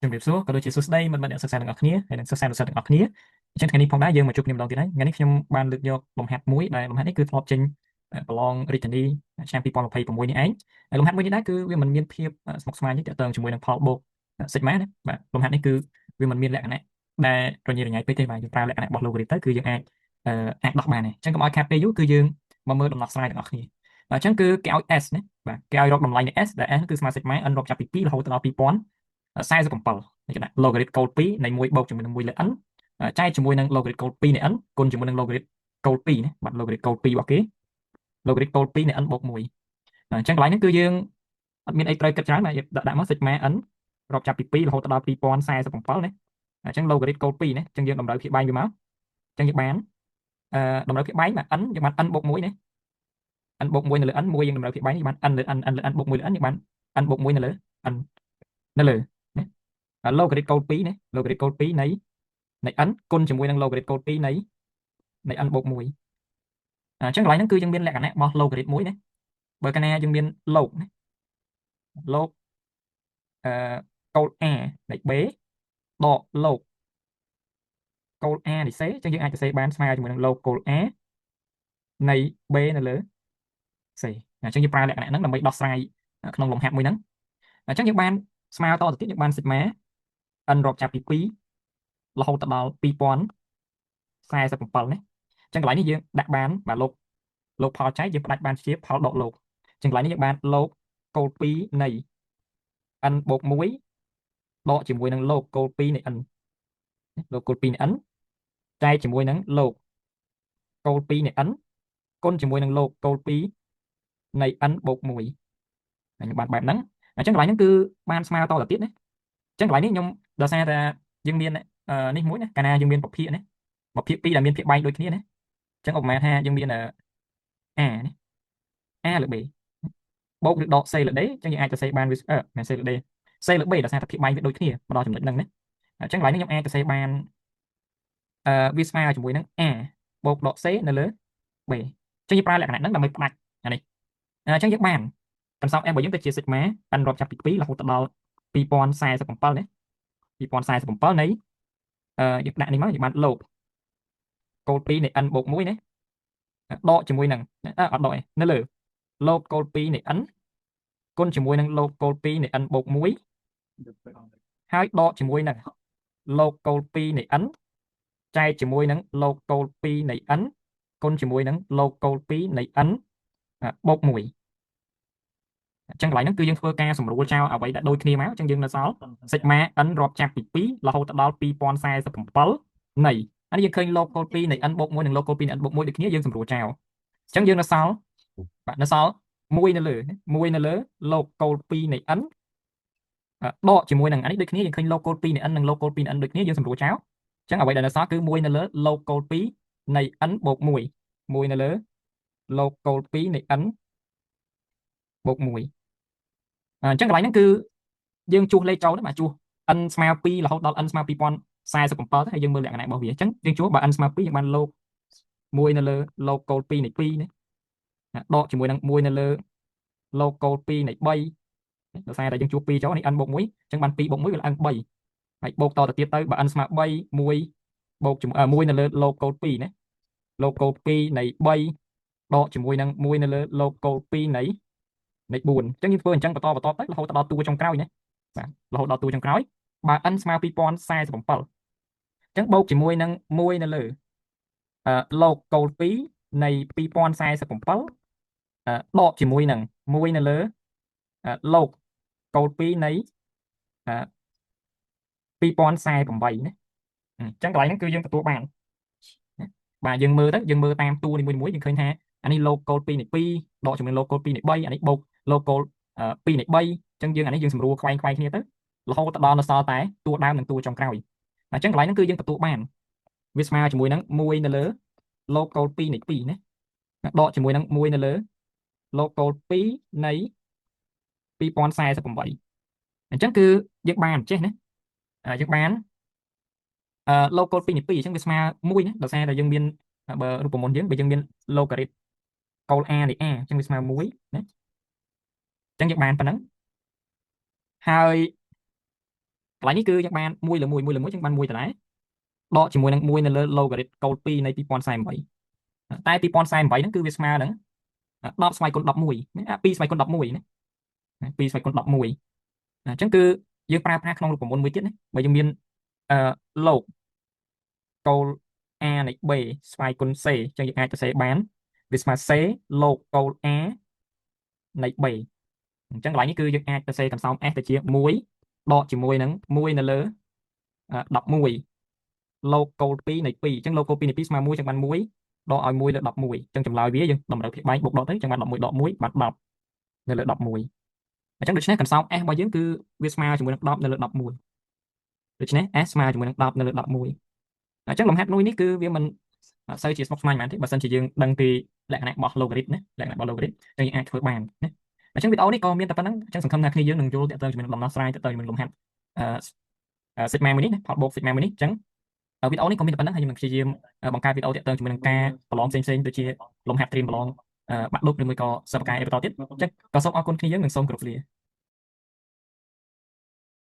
ជំរាបសួរក៏ដូចជាសួស្តីមិត្តមិត្តអ្នកសិក្សាទាំងអស់គ្នាហើយនិងសិស្សានុសិស្សទាំងអស់គ្នាអញ្ចឹងថ្ងៃនេះផងដែរយើងមកជួបគ្នាម្ដងទៀតហើយថ្ងៃនេះខ្ញុំបានលើកយកលំហាត់មួយដែលលំហាត់នេះគឺធ្លាប់ចេញប្រឡងរាជធានីឆ្នាំ2026នេះឯងហើយលំហាត់មួយនេះដែរគឺវាមិនមានភាពស្មុគស្មាញទេទាក់ទងជាមួយនឹងផលបូក sigma ណាបាទលំហាត់នេះគឺវាមិនមានលក្ខណៈដែលរញ៉េរញ៉ៃពេកទេបាទយើងប្រើលក្ខណៈរបស់ logarit ទៅគឺយើងអាចអាចដោះបានទេអញ្ចឹងកុំឲ្យខាតពេលយូរគឺយើងមកមើលដំណោះស្រាយទាំងអស់គ្នាបាទអញ្ចឹងគឺគេឲ្យ s ណាបាទគេឲ្យរកតម្លៃនៃ s ដែល s គឺស្មើ sigma n រាប់ចាប់ពី2រហូតដល់2047នេះគេដាក់ logarit គោល2នៃ1បូកជាមួយនឹង1លើ n ចែកជាមួយនឹង logarit គោល2នៃ n គុណជាមួយនឹង logarit គោល2ណាបាទ logarit គោល2របស់គេ logarit គោល2នៃ n បូក1អញ្ចឹងកន្លែងនេះគឺយើងអត់មានអីត្រូវគិតច្រើនបាទយើងដាក់មក sigma n រាប់ចាប់ពី2រហូតដល់2047ណាអញ្ចឹង logarit គោល2ណាអញ្ចឹងយើងតម្រូវភាគបែងវាមកអញ្ចឹងយើងបានតម្រូវភាគបែងបាទ n យើងបាន n បូក1ណា n បូក1នៅលើ n 1យើងតម្រូវភាគបែងយើងបាន n លើ n n លើ n បូក1លើ n យើងបាន n បូក1នៅលើ n នៅលើណា logarit គោល2ណា logarit គោល2នៃ n គុណជាមួយនឹង logarit គោល2នៃ n បូក1អញ្ចឹងកន្លែងហ្នឹងគឺយើងមានលក្ខណៈរបស់ logarit មួយណាបើកាលណាយើងមាន log ណា log គោល a នៃ b ដក log គោល a នៃ c អញ្ចឹងយើងអាចសរសេរបានស្មើជាមួយនឹង log គោល a នៃ b នៅលើ c អញ្ចឹងយើងប្រើលក្ខណៈហ្នឹងដើម្បីដោះស្រាយក្នុងលំហាត់មួយហ្នឹងអញ្ចឹងយើងបានស្មើតទៅទៀតយើងបាន sigma n រាប់ចាប់ពី2រហូតដល់2047ណាអញ្ចឹងកន្លែងនេះយើងដាក់បានបាទលោកលោកផលចែកយើងផ្ដាច់បានជាផលដកលោកអញ្ចឹងកន្លែងនេះយើងបានលោកគោល2នៃ n បូក1ដកជាមួយនឹងលោកគោល2នៃ n លោកគោល2នៃ n ចែកជាមួយនឹងលោកគោល2នៃ n គុណជាមួយនឹងលោកគោល2នៃ n បូក1ខ្ញុំបានបែបហ្នឹងអញ្ចឹងកន្លែងហ្នឹងគឺបានស្មើតទៅទៀតណាអញ្ចឹងកន្លែងនេះខ្ញុំដោយសារតែយើងមាននេះមួយណាកាលណាយើងមានពភាគណាពភាគ2ដែលមានភាគបែងដូចគ្នាណាអញ្ចឹងឧបមាថាយើងមាន a នេះ a លើ b បូកឬដក c លើ d អញ្ចឹងយើងអាចទៅសេបានវាមិន c លើ d c លើ b ដោយសារតែភាគបែងវាដូចគ្នាមកដល់ចំណុចហ្នឹងណាអញ្ចឹងកន្លែងនេះខ្ញុំអាចទៅសេបានវាស្មើជាមួយនឹង a បូកដក c នៅលើ b អញ្ចឹងយើងប្រើលក្ខណៈហ្នឹងដើម្បីផ្ដាច់អានេះអញ្ចឹងយើងបានកន្សោម f របស់យើងទៅជា sigma n រាប់ចាប់ពី2រហូតដល់2047ណា2047នៃយើងដាក់នេះមកយើងបាន log គោល2នៃ n បូក1ណាដកជាមួយនឹងអត់ដកទេនៅលើ log គោល2នៃ n គុណជាមួយនឹង log គោល2នៃ n បូក1ហើយដកជាមួយនឹង log គោល2នៃ n ចែកជាមួយនឹង log គោល2នៃ n គុណជាមួយនឹង log គោល2នៃ n បូក1អញ្ចឹងកន្លែងហ្នឹងគឺយើងធ្វើការសម្រួលចោលអ្វីដែលដូចគ្នាមកអញ្ចឹងយើងនៅសល់ sigma n រាប់ចាប់ពី2រហូតដល់2047នៃអានេះយើងឃើញ log គោល2នៃ n បូក1និង log គោល2នៃ n បូក1ដូចគ្នាយើងសម្រួលចោលអញ្ចឹងយើងនៅសល់បាទនៅសល់1នៅលើ1នៅលើ log គោល2នៃ n ដកជាមួយនឹងអានេះដូចគ្នាយើងឃើញ log គោល2នៃ n និង log គោល2នៃ n ដូចគ្នាយើងសម្រួលចោលអញ្ចឹងអ្វីដែលនៅសល់គឺ1នៅលើ log គោល2នៃ n បូក1 1នៅលើ log គោល2នៃ n បូក1អញ្ចឹងកន្លែងហ្នឹងគឺយើងជួសលេខចូលទៅបាទជួស n ស្មើ2រហូតដល់ n ស្មើ2047ទៅហើយយើងមើលលក្ខណៈរបស់វាអញ្ចឹងយើងជួសបើ n ស្មើ2យើងបាន log 1នៅលើ log គោល2នៃ2ណាដកជាមួយនឹង1នៅលើ log គោល2នៃ3ដោយសារតែយើងជួស2ចូលនេះ n បូក1អញ្ចឹងបាន2បូក1វាឡើង3ហើយបូកតទៅទៀតទៅបើ n ស្មើ3 1បូកជាមួយ1នៅលើ log គោល2ណា log គោល2នៃ3ដកជាមួយនឹង1នៅលើ log គោល2នៃ4អញ្ចឹងយើងធ្វើអញ្ចឹងបន្តបន្តទៅរហូតដល់តួចុងក្រោយណាបាទរហូតដល់តួចុងក្រោយបើ n ស្មើ2047អញ្ចឹងបូកជាមួយនឹង1នៅលើ log គោល2នៃ2047ដកជាមួយនឹង1នៅលើ log គោល2នៃ2048ណាអញ្ចឹងកន្លែងហ្នឹងគឺយើងទទួលបានបាទយើងមើលទៅយើងមើលតាមតួនីមួយៗយើងឃើញថាអានេះ log គោល2នៃ2ដកជាមួយ log គោល2នៃ3អានេះបូក log គោល2នៃ3អញ្ចឹងយើងអានេះយើងសម្រួលខ្វែងខ្វែងគ្នាទៅរហូតដល់នៅសល់តែតួដើមនិងតួចុងក្រោយអញ្ចឹងកន្លែងហ្នឹងគឺយើងទទួលបានវាស្មើជាមួយនឹង1នៅលើ log គោល2នៃ2ណាដកជាមួយនឹង1នៅលើ log គោល2នៃ2048អញ្ចឹងគឺយើងបានចេះណាយើងបានlog គោល2នៃ2អញ្ចឹងវាស្មើ1ណាដោយសារតែយើងមានបើរូបមន្តយើងបើយើងមាន logarit គោល a នៃ a អញ្ចឹងវាស្មើ1ណាអញ្ចឹងយើងបានប៉ុណ្ណឹងហើយ កន្លែងនេះគឺយើងបាន1លើ1 1លើ1យើងបាន1ដដែលដកជាមួយនឹង1នៅលើ logarit គោល2នៃ2048តែ2048ហ្នឹងគឺវាស្មើនឹង10ស្វ័យគុណ11ណា2ស្វ័យគុណ11ណា2ស្វ័យគុណ11អញ្ចឹងគឺយើងប្រើប្រាស់ក្នុងរូបមន្តមួយទៀតណាបើយើងមានអឺ log គោល a នៃ b ស្វ័យគុណ c អញ្ចឹងយើងអាចសរសេរបានវាស្មើ c log គោល a នៃ b អញ្ចឹងកន្លែងនេះគឺយើងអាចសរសេរកន្សោម s ទៅជា1ដកជាមួយនឹង1នៅលើ11 log គោល2នៃ2អញ្ចឹង log គោល2នៃ2ស្មើ1ចឹងបាន1ដកឲ្យ1លើ11អញ្ចឹងចម្លើយវាយើងតម្រូវភាគបែងបូកដកទៅអញ្ចឹងបាន11ដក1បាន10នៅលើ11អញ្ចឹងដូច្នេះកន្សោម s របស់យើងគឺវាស្មើជាមួយនឹង10នៅលើ11ដូច្នេះ s ស្មើជាមួយនឹង10នៅលើ11អញ្ចឹងលំហាត់មួយនេះគឺវាមិនសូវជាស្មុគស្មាញប៉ុន្មានទេបើសិនជាយើងដឹងពីលក្ខណៈរបស់ logarit ណាលក្ខណៈរបស់ logarit អញ្ចឹងយើងអាចធ្វើបានណាអញ្ចឹងវីដេអូនេះក៏មានតែប៉ុណ្្នឹងអញ្ចឹងសង្ឃឹមថាគ្នាយើងនឹងយល់ទាក់ទងជាមួយនឹងដំណោះស្រាយទាក់ទងជាមួយនឹងលំហាត់អឺ sigma មួយនេះណាផលបូក sigma មួយនេះអញ្ចឹងវីដេអូនេះក៏មានតែប៉ុណ្្នឹងហើយខ្ញុំនឹងព្យាយាមបង្កើតវីដេអូទាក់ទងជាមួយនឹងការប្រឡងផ្សេងៗដូចជាលំហាត់ត្រៀមប្រឡងបាក់ឌុបឬមួយក៏សិប្បការអីបន្តទៀតអញ្ចឹងក៏សូមអរគុណគ្នាយើងនិងសូមគោរពលា។